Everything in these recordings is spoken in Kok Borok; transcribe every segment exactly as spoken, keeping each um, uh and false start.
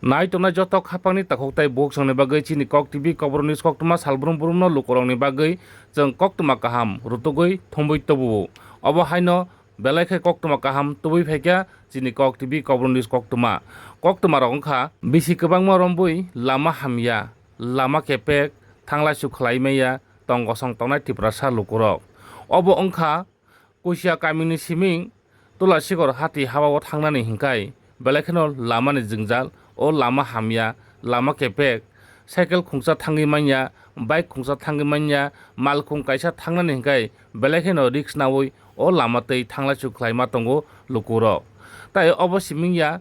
Nai tongnai joto khapangni takhuk tai bukhuk songni bagwi chini Kok T V Kokborok News koktwma salbrum brumno lukurokni bagwi chwng koktwma kaham rutugwi thumbwi tubuo. Obo haino belai khe koktwma kaham tubui phaikha chini Kok T V Kokborok News koktwma. Koktwmarok wngkha bisi kwbangma rombui lama hamya, lama kepek, thanglaisu khlai maya, tong kosong tongnai Tiprasa lukurok. Obo wngkha Kusia kamini siming Tulasikor hati habao thangnani hinkhai belai kheno lamani jwngjal, o lama hamya, lama kepek, cycle khungsa thangwi manya, bike khungsa thangwi manya, malkhung kaisa thangnani hinkhai belai kheno risk naui o lama tei thanglaisu khlaima tongo lukurok. Tai obo siming ya,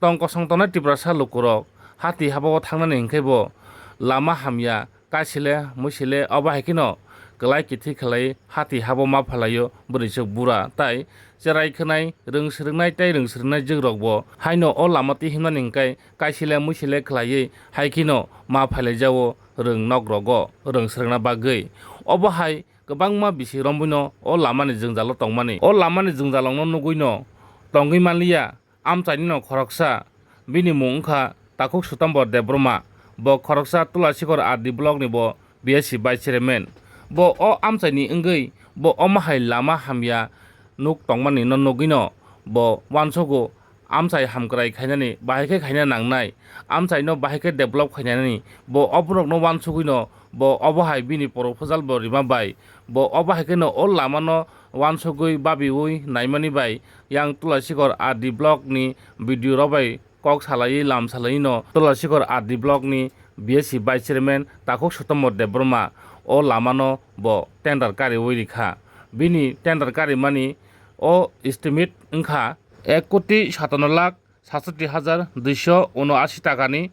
tong kosong tongnai Tiprasa lukurok hati habao thangnani hinkhai bo lama hamya, kaisile muisile obo hai kheno kwlai kithi khlai hati habo ma phalaio bwrwisuk bura tai cherai khwnai rwng swrwngnai tei rwng swrwngnai jwkrokbo haino o lama twi himnani hinkhai kaisile muisile khlaiwi hai kheno ma phailaijao rwng nokrogo rwng swrwngna bagwi. Obo hai kwbangma bisi rombuino o lamani jwngjalo tongmani. O lamani jwngjalokno nugwino tongwi manliya. Amchaini no khoroksa, bini mung wngkha Takhuk Sutombor Debbarma. Bo khoroksa Tulasikor R D block ni bo B S C vice chairman. Bo o amchaini wngwi bo omo hai lama hamya nuk tongmani no nugwi no bo uansugo amchai hamkrai khainani bahai khe khaina nangnai. Amchai no bahai khe develop khainani bo oborok no uansugwi no bo obo hai bini proposal bo rima bai bo obo hai khe no o lama no uansugwi babiwi naimani bai yang Tulasikor R D block ni B D O rok bai kok salaiwi lam salaiwi no Tulasikor R D block ni B S C vice chairman Takhuk Sutombor Debbarma o lama no bo tender kariwi rikha. Bini tender karimani o estimate wngkha ek koti satanuo lakh satsotti hajar duiso unoashi taka ni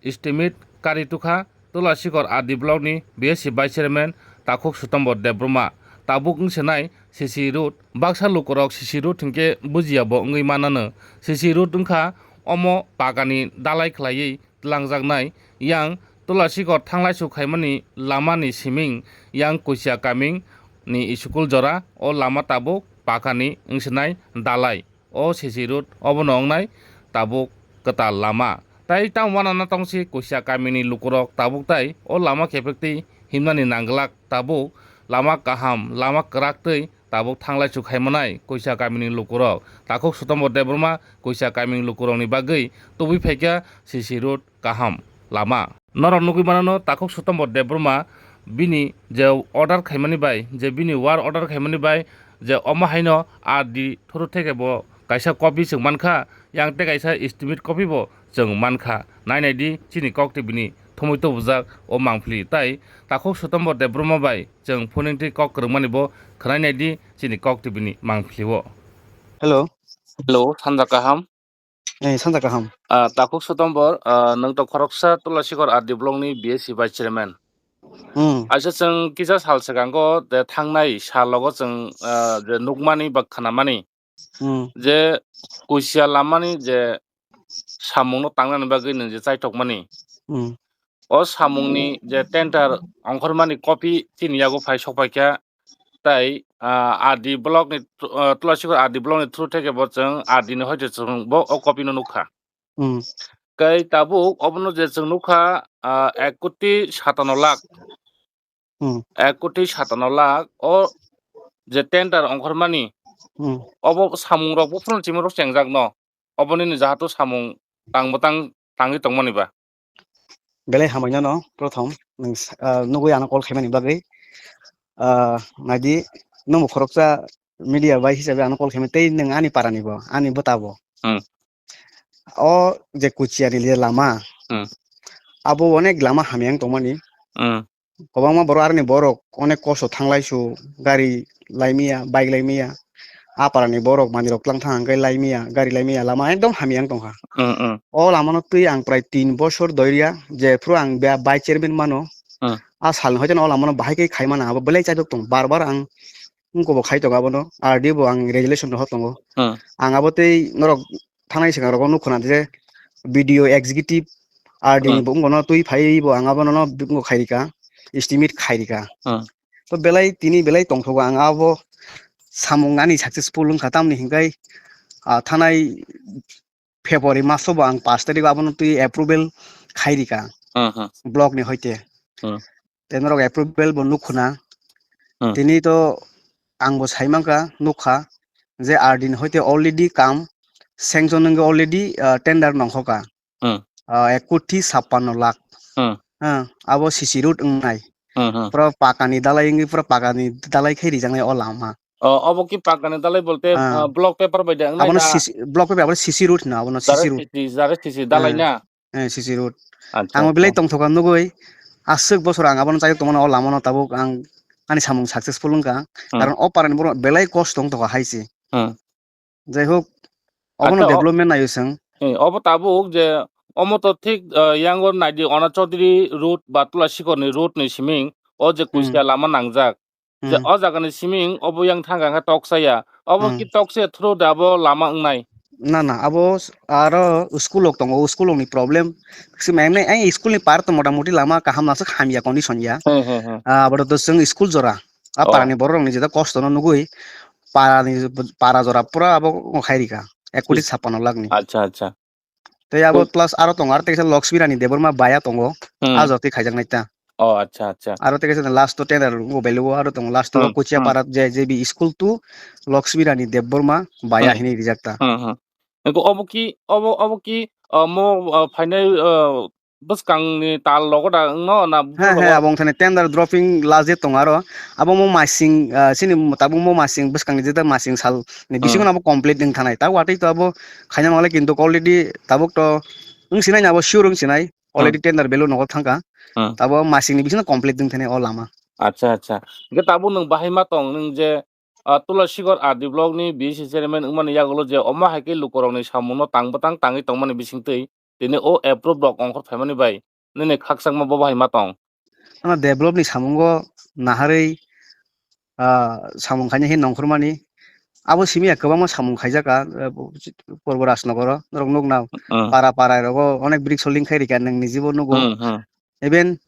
estimate kari tukha Tulasikor R D block ni B S C vice chairman Takhuk Sutombor Debbarma. Tabuk wngsenai C C road, baksa lukurok C C road hinkhe bujiya bo wngwi manano. C C road wngkha omo pakani dalai khlaiwi twlangjaknai yang Tulasikor thanglaisu khaimani lamani siming yang Kusia kaming ni school jora o lama tabuk pakani wngsenai dalai. O C C road obono wngnai tabuk kwtal lama. Tai tamo uanana tongsi Kusia kamini lukurok tabuk tai o lama kepek twi himnani nangglak tabuk lama kaham, lama kwrak twi tabuk thanglaisu khaimanai Kusia kamini lukurok. Takhuk Sutombor Debbarma Kusia kamini lukurokni bagwi tubui phaikha C C road kaham lama. Norok nugwi manano Takhuk Sutombor Debbarma bini je order khaimani bai, je bini work order khaimani bai, je omo haino R D through theke bo kaisa copy chwng mankha, yang tei kaisa estimate copy bo chwng mankha. Nai nai di chini Kok T V ni thumui tubujak o mangpili tai Takhuk Sutombor Debbarma bai chwng phone wngtwi kok kwrwngmani bo khwnai nai di chini Kok T V ni mangpili o. Hello. Hello, sanja kaham. Eh, sanja kaham. Ah, Takhuk Sutombor, ah, nwng to khoroksa Tulasikor R D block ni B S C vice chairman. Hmm. Aisa chwng kisa sal swkango de thangnai sal logo chwng, ah, je nukmani ba khwnamani Hmm. je Kusia lamani je samungno tangnani bagwi nwng je chaithokmani. Hmm. O samungni je tender ongkhormani copy chini yago phai sokphaikha, tai, ah, R D block ni, ah, Tulasikor R D block ni through theke bo chwng R D ni hoite chwng bo o copy no nukha. Hmm. Kai tabuk obono je chwng nukha, ah, ek koti satanuo lakh. Hmm. Ek koti satanuo lakh o je tender ongkhormani Hmm. obo samung rok bo phano chimwi rok chengjak no. Obo nini jahato samung tang bwtang tangwi tongmani ba. Belai hambai no, no, prothom nwng s-, ah, nugwi ano call khaimani bagwi. Ah, naidi, nwng bo khoroksa media bai hisabe ano call khaimani tei nwng ani para ni bo, ani bwta bo. Hmm. O je Kuchia ni je lama, Hmm. abo onek lama hamya wng tongmani. Hmm. Kwbangma borok aroni borok onek kosto thanglai su gari lai maya, bike lai maya. A para ni borok manwi rok tlang thang hwnkhe lai maya, gari lai maya, lama ekdom hamya wng tongkha. Hmm, hmm. O lama no twi ang prai tin bosor doiria, jephru ang bia vice chairman mano. Hmm. A sal ni hoite no o lama no bahai khe khai mano, abo belai chaijak tong, bar bar ang wngko bo khai tongo abono, R D bo ang resolution rohor tongo. Hmm. Ang abo tei norok thanai swkang rogo nukho na je B D O executive R D ni Hmm. bo wngkha no twi phai bo ang abono no wngkha khai rika, estimate khai rika. Hmm. To belai tini belai tongthogo ang abo samung ani successful wngkha tamni hinkhai, ah, thanai February maso bo ang pash tarikh abono twi approval khai rika Hmm, hmm, block ni hoite. Hmm. Te norok approval bo nukhuna. Hmm. Tini to ang bo sai mankha, nukha je R D ni hoite already kam sanction wngwi already, ah, tender nongkhoka. Hmm. Ah, ek koti sappanno lakh. Hmm. Ah, abo C C road wngnai. Hmm, hmm. Pura pakani dalai wngwi pura pakani dalai khai rijaknai o lama. O, obo ki pakani dalai bolte, Ah. ah, block paper bai da wngnai Abono na? C C, block paper, abono C C road hino, abono Jare C C road. C C, jare C C dalai Ah. na? Eh, C C road. Acha, Ang acha. belai tongthoka nugui, aswk bosor ang abono chayok tongmano, o lamano tabuk ang ani samung successful wngkha. Hmm. Karon o parani borok belai kosto wngthoka hai se. Hmm. Jai hok, obono Acha, o- development naio chwng. Eh, obo tabuk je omo to thik, ah, yango naidi Ona Chaudhary road ba Tulasikorni road ni siming o je Hmm. kusia lama nangjak. Je Hmm. o jaga ni siming obo yang thangka khe toksa ya. Obo Hmm. ki toksa ya through da abo lama wngnai? Na, na, abo s-, aro school rok tongo, o school rok ni problem. Simi emne, eh, school ni par to mota moti lama kaham nang hamya condition ya. Hmm, hmm, hmm. Ah, abo to chwng school jora. A Oh. parani borok rok ni jeta kosto no nugui, parani, para jora pura abo khai rika. Ek koti Is- sappanno lakh ni. Acha, acha. Tei abo Koi- plus aro tongo, aro tei kaisa Lakshmi Rani Debbarma baya tongo, Hmm. a jotwi khaijaknai ta. Oh, acha, acha. Aro tei kaisa last o tender o value o aro tongo, last o Hmm, Kochia hmm. Para J J B school to Lakshmi Rani Debbarma baya Hmm. hinwi rijak ta. Hmm, hmm. Eko obo ki, obo, obo ki, ah, mo, ah, phainai, ah, bwskangni tal rogo da wngno na He, he, buphuru rogo? Abo wngthani tender dropping last date tongo aro. Abo mo masing, ah, chini tabuk mo masing bwskangni jeta masing sal ni Hmm. bisingo abo complete wng thanai. Ta watwi to abo khaina mangle kintu already tabuk to wng sinai na abo sure wng sinai. Hmm. Already tender value nogo thangkha. Hmm. Tabo masingni bisingo complete wng thani o lama. Acha, acha. Hwnkhe tabuk nwng bahai ma tong, nwng je, ah, Tulasikor R D block ni B C chairman wngmani yagulo je omo hai khe lukurokni samungno tang bwtang tangwi tongmani bisingtwi tini o approve rok ongkhor phaimani bai nini khakchangma bo bahai ma tong? Ano develop ni samungo naharwi, ah, samung khaina he nongkhormani. Abo simi ya kwbangma samung khaijak ah, eh, Purbo Rajnogoro, norok nukna Hmm. para para rogo onek brik soling khai rikha, nwng nijibo nugo. Hmm, hmm. Even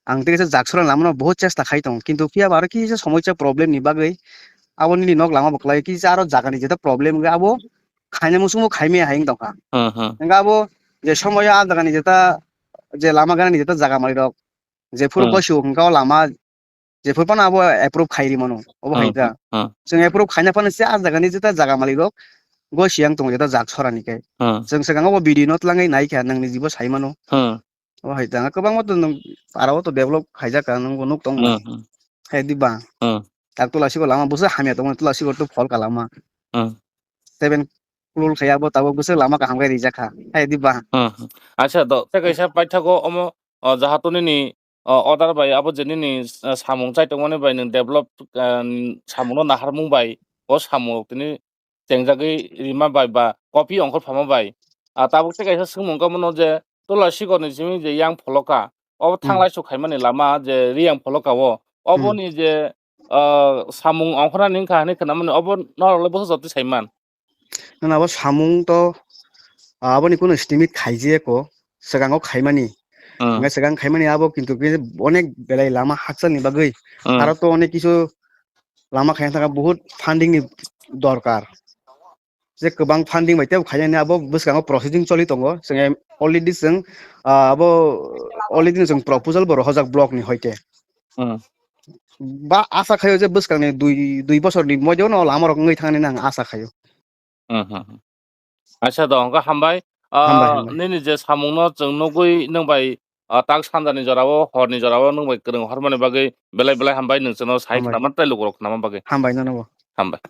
ang tei kaisa jaksora lamano bohut chesta khai tongo, kintu phiya ba aro kisa somoisa problem ni bagwi abo nini nok lama bo kwlai, kisa aro jaga ni jeta problem wngkha, abo khaina muchungmo khaimaya hai wng tongkha. Hmm, hmm. Hwnkhe abo je somoyo a jaga ni jeta, je lama gana ni jeta jaga malik rok jephuru Hmm. gosio hwnkhe o lama jephuru phano abo approve khai ri mano, obo Hmm, hai ta. Hmm, hmm. Chwng approve khaina phano se a jaga ni jeta jaga malik rok gosiyang tongo jeta jaksora ni khe. Hmm. Chwng swkang obo video no twlangwi nai kha, nwng nijibo sai mano. Hmm. O hai tang, kwbangma to nwng para o to develop khaijak ka, nwng bo nuk tong Hmm, ba. hmm. Hai di ba? Hmm. Tak Tulasigo lama bwswk hamya tongmani, Tulasigo to phol ka lama. Hmm. Seven crore khaya bo tabuk bwswk lama kaham khe rijak kha. Hai di ba? Hmm, hmm. Acha do, tei kaisa paithago omo, o, jahato nini, o, order bai abo je nini, o, samung chai tongmani bai nwng develop, o, samungno naharmung bai o samung rok tini chengjagwi rima bai ba copy ongkhor phama bai. Ah, tabuk tei kaisa swngmung wngkha bono je Tulasikorni simi je yang pholoka, obo Hmm. thanglai su khaimani lama je Riyang pholoka o, Hmm. oboni je, ah, samung ongkhornani wngkha hinwi khnamani obo norok le bwswk jotwi saiman? Nana bo samung to, ah, aboni kunu estimate khaijiyako, swkango khaimani. Hmm. Hwnkhe swkang khaimani abo kintu khe onek belai lama hakchalni bagwi. Hmm. Aro to onek kisu lama khaina thangkha buhut funding ni dorkar. Je kwbang funding bai tebo khainani abo bwskango processing choli tongo. Chwng already chwng, ah, abo already chwng proposal bo rohorjak block ni hoite. Hmm. Ba asa khaio je bwskangni dui, dui bosorni moido no lama rok wngwi thangni ang asa khaio. Hmm, hmm, hmm. Acha do, hwnkhe hambai. Hambai, Ah, hambai. Nini je samungno chwng nugwi nwng bai, ah, tak sanjani jorao, horni jorao nwng bai kwrwng hormani bagwi belai belai hambai, nwng chwngno sai Hambai. Khnama tei lukurok khnama bagwi. Hambai nono bo. Hambai.